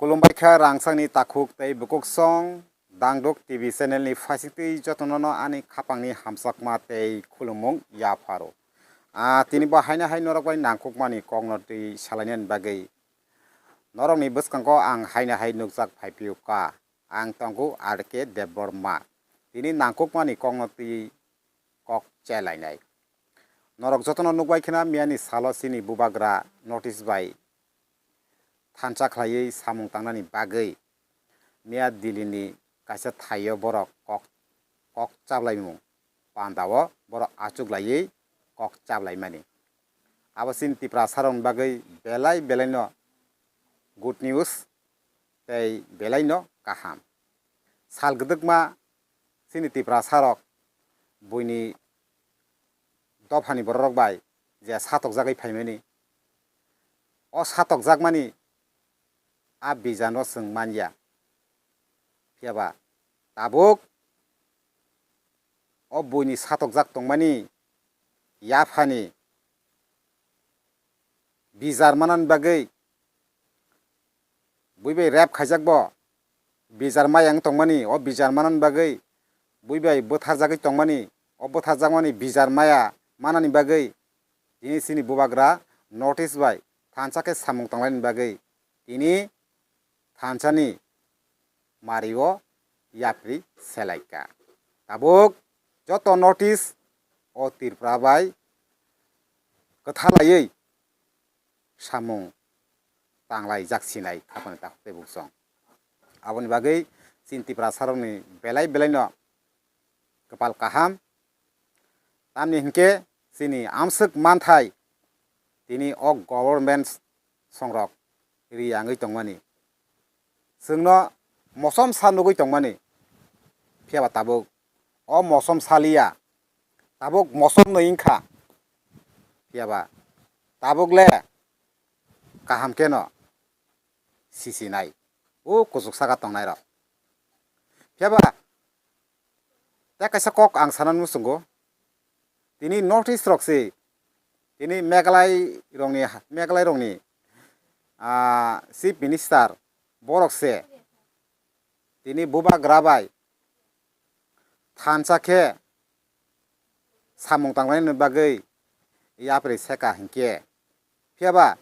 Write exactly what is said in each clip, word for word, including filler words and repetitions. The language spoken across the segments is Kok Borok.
Khulumbai kha rangchakni takhuk tei bukuksong, Dangduk T V channel ni phaisingtwi jotono no ani khapangni hamjakma tei khulumung yapharo. Ah, tini bo haino hai norok bai nangkukmani kokno twi salainani bagwi norokni bwskango ang haino hai nukjak phaiphiyukha. Ang tongo R K Debbarma. Tini nangkukmani kokno twi kok chelainai. Norok jotono nukbai khna miyani salo chini bubagra notice bai thansa khlaiwi samung tangnani bagwi miya Delhi ni kaisa thaio borok kok, kok chaplaimung pandao borok achuklaiwi kok chaplaimani. Abo chini Tiprasarokni bagwi belai belaino good news tei belaino kaham. Sal gwdwkma chini Tiprasarok buini dophani bororok bai je satokjagwi phaimani, o satokjakmani a bijano chwng manya. Phiyaba tabuk o buini satokjak tongmani yaphani bijar manani bagwi bui bai rep khaijak bo bijar maya wng tongmani, o bijar manani bagwi bui bai bwtharjagwi tongmani, o bwtharjakmani bijar maya manani bagwi tini chini bubagra notice bai thansa khe samung tanglaini bagwi tini thansani mario yapri selaikha. Tabuk joto notice o Tripura bai kwthalaiwi samung tanglaijak sinai khapani takhuk tei buksong. Aboni bagwi chini Tiprasarokni belai belaino kwpal kaham. Tamni hinkhe chini amswk manthai tini o government songrok riyangwi tongmani. Chwngno mosom sa nugwi tongmani. Phiyaba tabuk o mosom saliya. Tabuk mosom nwi wngkha. Phiyaba tabuk le kaham kheno sisinai. O kuchuk saka tongnairok. Phiyaba tei kaisa kok ang sana muchungo. Tini North East rok se, tini Meghalai rokni, Meghalai rokni, ah, Chief Minister borok se tini bubagra bai thansa khe samung tanglaini bagwi yapri seka hinkhe. Phiyaba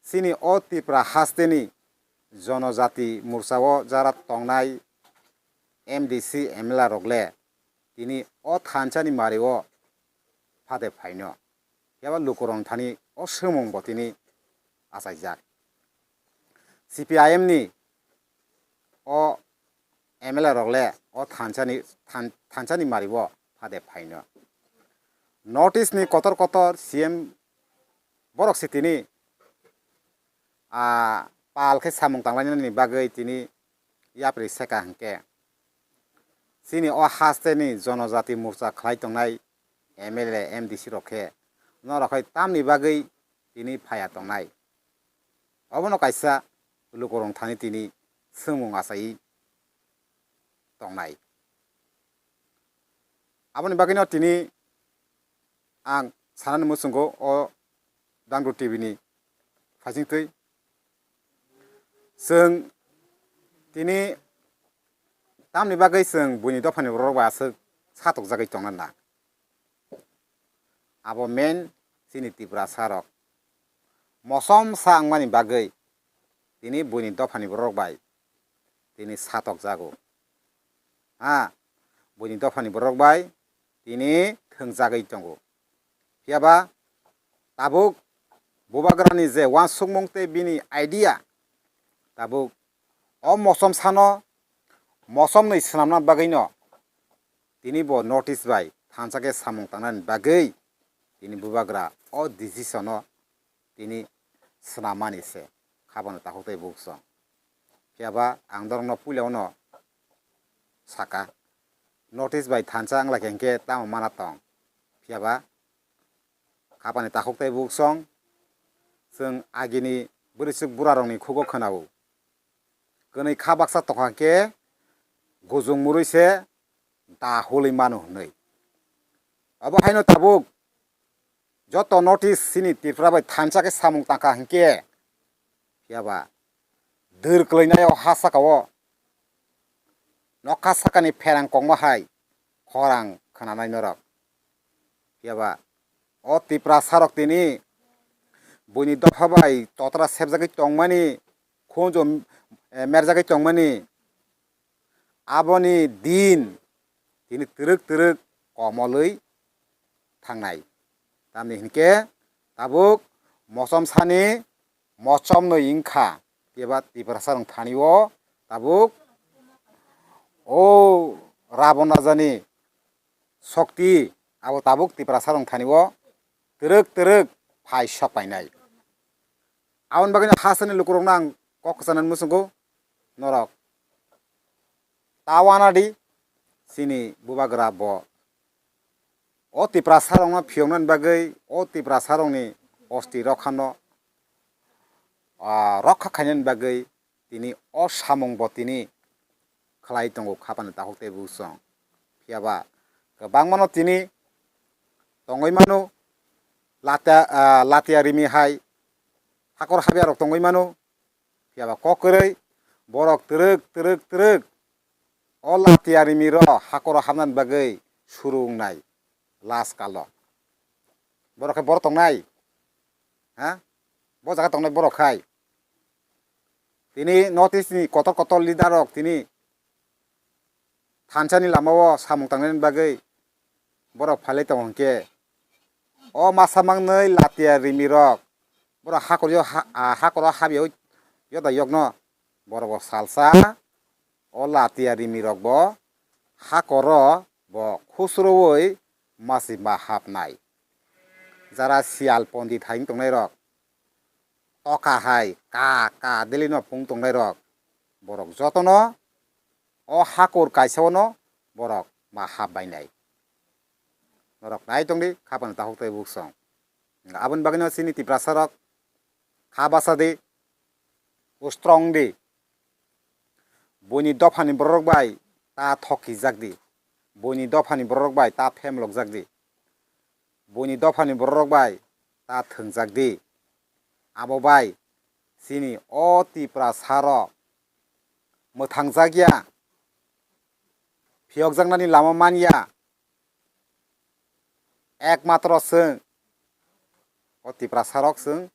chini o Tripura hasteni Jonojati Morcha o jara tongnai M D C M L A rok le tini o thansani mario phade phaino. Phiyaba lukurok thani o swngmung bo tini achaijak. C P I M ni o M L A rok le o thansani, than-, thansani mario phade phaino. North East ni kotor kotor C M borok se tini, ah, pal khe samung tanglainani bagwi tini yapri seka hinkhe. Chini o hasteni Jonojati Morcha khlai tongnai M L A, M D C rok khe norok hai tamni bagwi tini phaya tongnai. Obono kaisa lukurok thani tini swngmung achai tongnai. Aboni bagwino tini ang sanani muchungo o Dangduk T V ni phaisingtwi. Chwng tini tamni bagwi chwng buini dophani borok bai aswk satokjagwi tongna nang. Abo main chini Tiprasa rok mosom sa wngmani bagwi tini buini dophani borok bai tini satokjago. Ha, buini dophani borok bai tini thwngjagwi tongo. Phiyaba tabuk bubagrani je uansukmung tei bini idea, tabuk o mosom sano mosomnwi swnamna bagwino tini bo notice bai thansa khe samung tangnani bagwi tini bubagra o decision-o tini swnammani se khabano takhuk tei buksong. Phiyaba ang norokno puilano saka, notice bai thansa wnglaikha hinkhe tamo mana tong? Phiyaba khapani takhuk tei buksong, chwng agini bwrwichwk burarokni khugo khwnao. Kwnwi kha baksa tongkha khe gujung murui se da hului mano hwnwi. Abo haino tabuk joto notice chini Tripura bai thansa khe samung tangkha hinkhe, phiyaba dwr kwlainai o ha saka o nokha sakani pherang kongma hai khorang khwnanai norok. Phiya ba o Tiprasa rok tini buini dopha bai totra sepjagwi tongmani, khunju, eh, merjagwi tongmani, aboni din tini twrwk twrwk komolwi thangnai. Tamni hinkhe tabuk mochom sani mochomnwi wngkha, phiya ba Tiprasa rok thani o tabuk o Rabon rajani shokti abo tabuk Tiprasa rok thani o twrwk twrwk phai sok painai. Aboni bagwi no hasteni lukurokno ang kok kwchanani muchungo norok ta wanadi chini bubagra bo o Tiprasa rokno phiyoknani bagwi, o Tiprasa rokni osti rokhano, ah, rokha khainani bagwi tini o samung bo tini khlai tongo khapani takhuk tei buchung. Phiya ba kwbangmano tini tongwi mano, latia, ah, latia rimi hai hakor habya rok tongwi mano. Phiya ba kok kwrwi borok twrwk twrwk twrwk o latia rimi rok hakoro habnani bagwi suru wngnai last kalo. Borok khe borok tongnai? Ha? Bo jaga tongnai borok khai? Tini North East ni kotor kotor leader rok tini thansani lama o samung tangnani bagwi borok phalai tongo hinkhe, o masa mangnwi latia rimi rok borok hakor yo ha-, ah, hakoro habya yoda yokno borok bo salsa o latia rimi rok bo hakoro bo khusrowi masi ma hapnai. Jara siyal pondit hai wng tongnai rok, toka hai ka ka delino phung tongnai rok, borok jotono o hakur kaisa ono borok ma hap bainai. Norok nai tongdi khapani takhuk tei buksong. Aboni bagwino chini Tiprasa rok kha basa di, strong di. Buini dophani borok bai ta thokijak di. Buini dophani borok bai ta phemlokjak di. Buini dophani borok bai ta thwngjak di. Abo bai chini o Tiprasa rok mwthangjakya, phiyokjaknani lama manya. Ekmatro chwng o Tiprasa rok chwng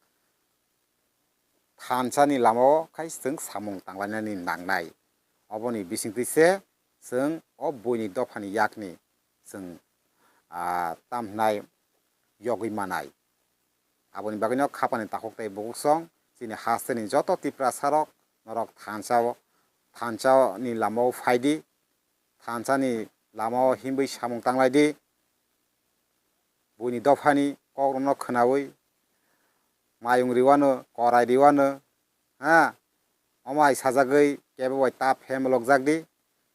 thansani lama o khai chwng samung tanglainani nangnai. Oboni bisingtwi se chwng o buini dophani yakni chwng, ah, tamhnai yogwi manai. Aboni bagwino khapani takhuk tei bukuksong chini hasteni joto Tiprasa rok norok thansa o, thansani lama o phaidi, thansani lama o himwi samung tanglai di. Buini dophani kokrokno khwnawi mayung riwano, korai riwano, ha, omo hai sajagwi kebo bai ta phemlokjak di,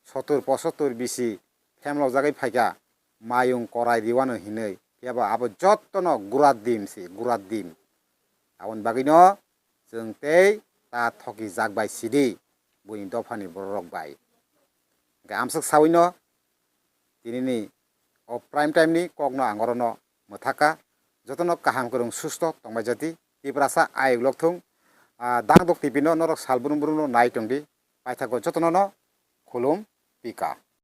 sotur posottur bisi phemlokjagwi phaikha, mayung korai riwano hinwi, phiya ba abo jottono gura dim se, gura dim. Aboni bagwino chwng tei ta thokijak bai sidi, buini dophani bororok bai. Hwnkhe amswk sawino tinini o prime time ni kokno ang orono mwthaka. Jotono kaham kwrwng susto tongbai jati. Tiprasa ayuk lokthung, ah, dangdok T V no norok sal brum brum no nai tongdi. Paithago jotono no khulum pika.